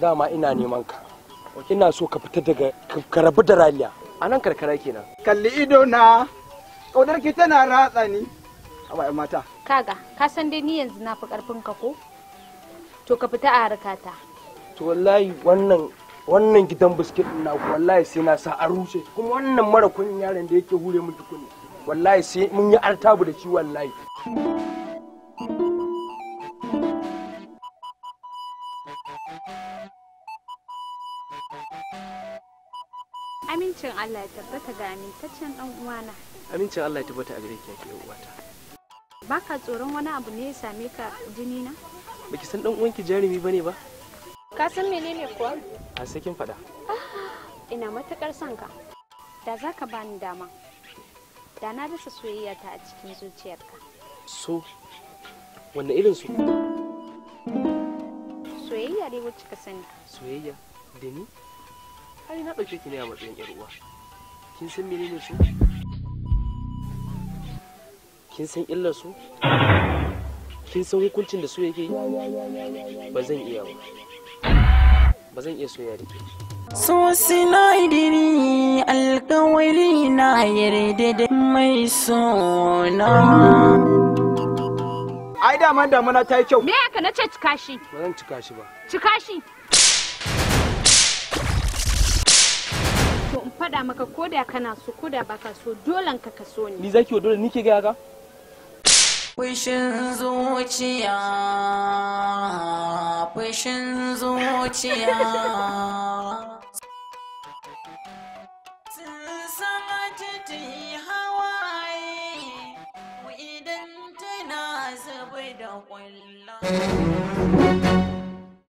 Dama ina neman ka. Ina so ka fita daga ka rabu da Raliya. A nan karkara kenan. Kalli ido na. Kaudar ki tana ratsa ni. Aba yan mata. Kaga, ka san dai ni yanzu na fi karfin ka ko? To ka fita a harkata. To wallahi wannan gidan biskit din naku wallahi sai na sa an rushe. Kuma wannan mara kunyin yaron da yake hure miki kunni. Wallahi sai mun yi artabu da shi wallahi. Amincin Allah ya tabbata ga amintaccen dan uwana. Amincin Allah ya tabbata a gare ki yake uwata. Baka tsoron wani abu ne ya same ka jini na? Baki san dan uwanki jarumi bane ba? Ka san menene kuwa? A sai kin faɗa. Ina matukar son ka. Da zaka bani dama. Da na dasa soyayya ta a cikin zuciyarka. So wanne irin so? Soyayya dai wacce ka sani. Soyayya da ni? Ai na ɗauke ki ne a matsayin ƴar uwa. Kin san menene so? Kin san illar so? Kin san hukuncin da so yake yi? Ba zan iya ba. Ba zan iya soyayya da ke. So sinadari alkawari na yarda da mai sona. Ai dama damuna ta yi kyau. Me haka na ce cika shi? Ba zan cika shi ba. Cika shi. To in faɗa maka ko da kana so ko da baka so dolan ka ka so ni. Ni zaki wa dole ni ke gaya ka? Fushin zuciya, fushin zuciya. Sun sama ta yi hawaye idan tana zuba da ƙwallon.